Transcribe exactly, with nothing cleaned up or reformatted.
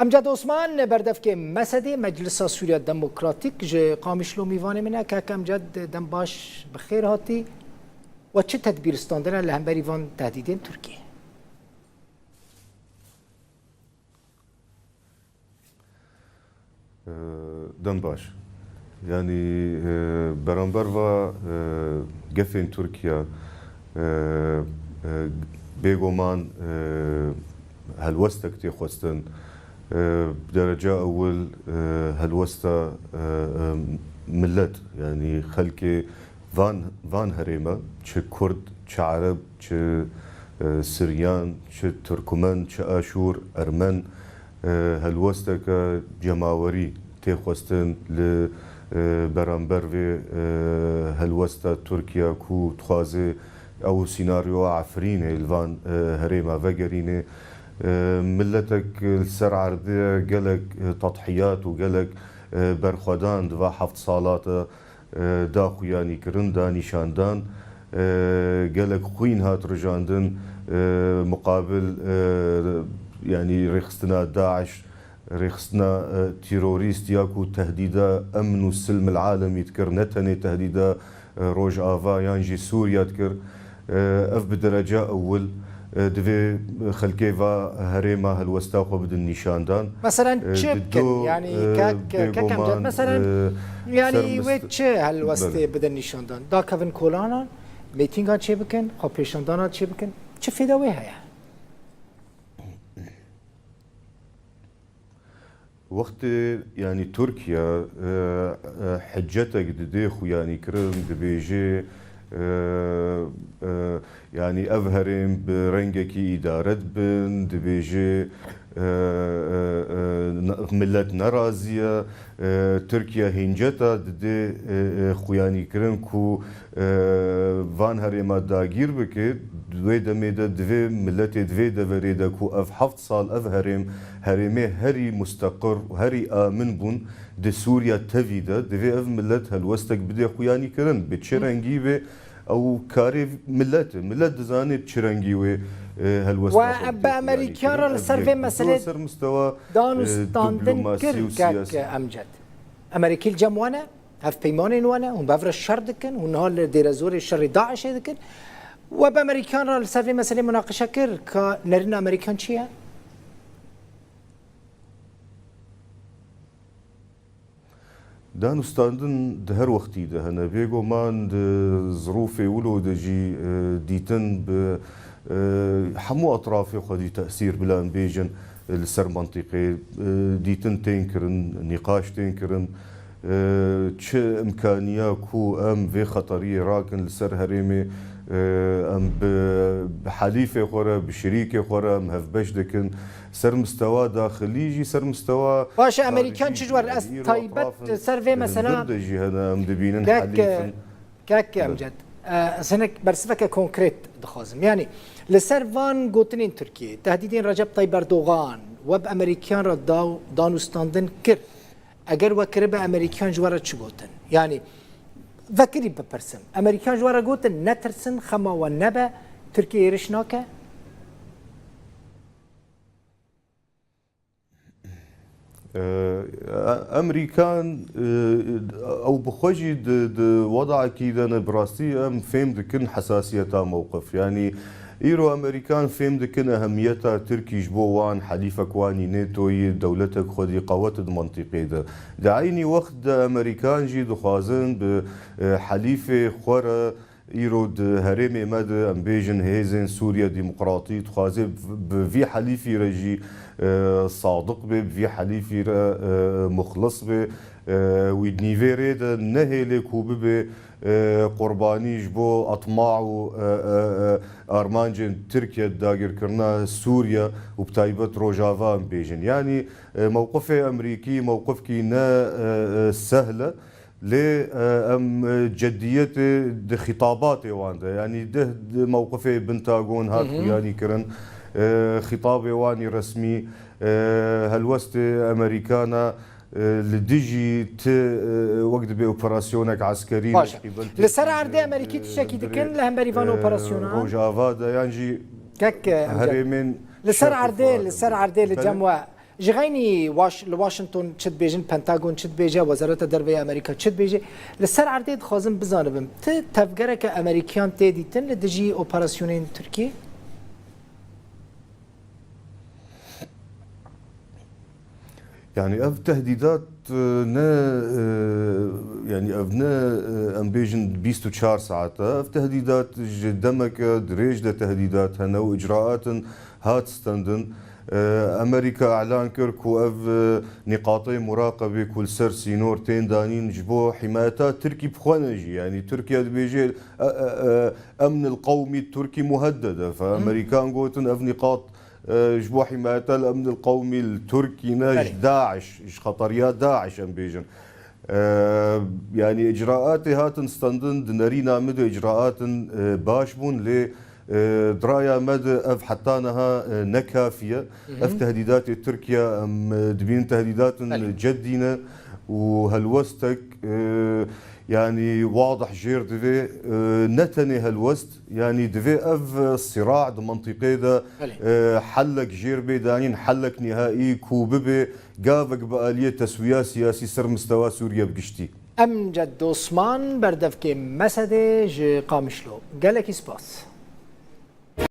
Emcad Osman, berdevkê mesedê Meclisa Sûriya Demokratîk ji Qamişlo mîvanê min e. Kek Emcad, dem baş, bi xêr hatî. We çi tedbîr standine li hemberî van tehdîdên Tirkiyê? Ee, Dem baş. Yanî, e, beramber va, e, gefên Tirkiye, e, e, bêguman, e, helwestek tê xwestin. E, bi dereca ewil, e, helwesta, e, e, millet, yanî xelkê van, van herême, çi Kurd, çi Ereb, çi, e, Siryan, çi Tirkmen, çi Aşûr, Ermen, e, helwesteke cemawerî tê xwestin li, e, beramber vê, e, helwesta Tirkiye ku dixwaze ew sînaryoya Efrînê li van, e, herêma vegerîne. E, miletek li ser erdê gelek, e, tedhiyat û gelek, e, berxwedan di va heft sala de, e, da xuyanîkirin, da nîşandan, e, gelek xwîn hat rijandin, e, muqabil, e, yanî rêxistina DAIŞ, rêxistina, e, terorîst ya ku tehdîda emn û silm el alemî dikir, ne tenê tehdîda, e, Rojava yan jî Sûriya dikir. E, ev bi dereca ewil, e, divê xelkê va herêma helwesta xwe bidin nîşandan. Meselen, e, çi bikin? Yanî, e, kek, kek Emcad, meselen, e, yanî wê çi helwestê bidin nîşandan? Dakevin kolanan, mîtîngan çêbikin, xwepêşandanan çêbikin. Çi fêda wê heye? Wextê, yanî, Tirkiye, e, e, hiccetek dide xuyanîkirin, dibêje, e, e, yanî, ev herêm bi rengekî îdare dibin, dibêje, e, e, e, na-, milet nerazî ye. E, Tirkiye hînceta dide, e, e, xuyanîkirin ku, e, van herêma dagîr bike, di wê demê de divê miletê di vê deverê de ku ev heft sal ev herêm, herêmê herî musteqir û herî amin bûn di Sûriya tevî de, divê ev milet helwestek bide xuyanîkirin. Bi çi rengî be, ew karê milet e. Milet dizane bi çi rengî wê, e, helwesta xwe bide xuyanîkirin. Ev yek. Bi du, ser mistewa, e, diplomasî û siyasî. Emerîkî li cem wan e, hevpeymanên wan e, hûn bi hev re şer dikin, hûn niha li Dêrezorê şerê DAIŞê dikin. We bi Emerîkan re li ser vê meselê munaqeşe kir, ka nerîna Emerîkan çi ye? Danûstandin di her wextî de hene. Bêguman di zirûfê wilo de jî, e, dîtin bi, e, hemû etrafê xwedî tesîr bila em bêjin, e, li ser mentiqê, e, dîtin tên kirin, nîqaş tên kirin. E, çi imkaniya ku em vê xeteriyê rakin li ser herêmê, e, em bi, bi helîfê xwe re, bi şirîkê xwe re em hevbeş dikin. Ser mistewa daxilî jî, ser mistewa... Baş e, Emerîkan çi ji we re, ez taybet ser vê mesela... Li vir de jî hene, em dibînin helîfin. Kek Emced, e, ez hinek bersiveke konkret dixwazim. Yanî, li ser van gotinên Tirkiyê, tehdîdên Recep Tayyip Erdogan we bi Emerîkan re da-, danûstandin kir. Eger we kiribe, Emerîkan ji we re çi gotin? Yanî, vekirî bipirsim. Emerîkan ji we re gotin, netirsin, xema we nebe, Tirkiye êrîş nake? E, Emerîkan, e, ew bi xwe jî di, di wedakî de ne, bi rastî em fêm dikin hesasiyeta mewqif. Yanî îro Emerîkan fêm dikin ehemiyeta Tirkî ji bo wan, helîfek wan î NATOyî, dewletek xwedî qewet di mentiqê de. Di eynî wext de Emerîkan jî dixwazin bi, e, helîfê xwe re, îro di herêmê me de, em bêjin, Hêzên Sûriya Demokratî dixwaze bi, bi vî helîfî re jî, e, sadiq be, bi vî helîfî re, e, muxlis be. E, wî di nîvê rê de nehêle ku bibe, e, qurbanî ji bo etma û, e, e, e, armancên Tirkiye di dagirkirina Sûriya û bi taybet Rojava, em bêjin. Yanî, e, mewqifê Emerîkî mewqifkî ne, e, e, sehl e. Lê, e, em, e, ceddiyetê di xîtabatê wan de, yanî deh di mewqifê Pentagon hat xuyanî kirin, e, xîtabê wan î resmî, e, helwestê Emerîkana, e, li dijî ti, e, wek dibe operasyonek eskerî... Baş e. Li ser erdê Emerîkî tiştekî dikin li hemberî van, e, operasyonan? Rojava de yan jî... Kek, e, herêmên... Li ser erdê, li ser erdê li cem we Ji xeynî Waş-, li Washington çi dibêjin, Pentagon çi dibêje, Wezareta Derve ya Amerîka çi dibêje? Li ser erdê dixwazim bizanibim, ti tevgereke Amerîkiyan tê dîtin li dijî operasyonên Tirkiyê? Yani ev tehdîdat, e, ne, e, yani ev ne, e, em bêjin bîst û çar saet e. Ev tehdîdat ji demeke dirêj de tehdîdat hene û icraatin hat stendin. E, Amerîka elan kir ku ev, e, nîqatê muraqebê ku li ser sînor tên danîn ji bo hîmayeta Tirkî bi xwe ne jî. Yani Tirkiye dibêje, e, e, e, emn el qewmî Tirkî muhedded e. Fe Amerîkan gotin ev nîqat, e, ji bo hîmayeta el emn el qewmî li Tirkî ne, ji Belê. DAIŞ, ji xeteriya DAIŞ em bêjin. E, yani icraatê hatin stendin, di nerîna min de icraatin, e, baş bûn, lê, e, di raya me de ev heta niha, e, ne kafî ye. Ev tehdîdatê Tirkiye em, e, dibînin tehdîdatin Belê. Ceddî ne û helwestek, e, yani wadih jêr divê, e, ne tenê helwest, yani divê ev, e, sîra di mintîqê de, Belê. e, hellek jêr bê danîn, hellek nîhaî ku bibe gavek bi aliyê teswiya siyasî ser mistewa Sûriye bi giştî. Emced Osman, berdevkê Mesedê ji Qamişlo. Gelekî spas.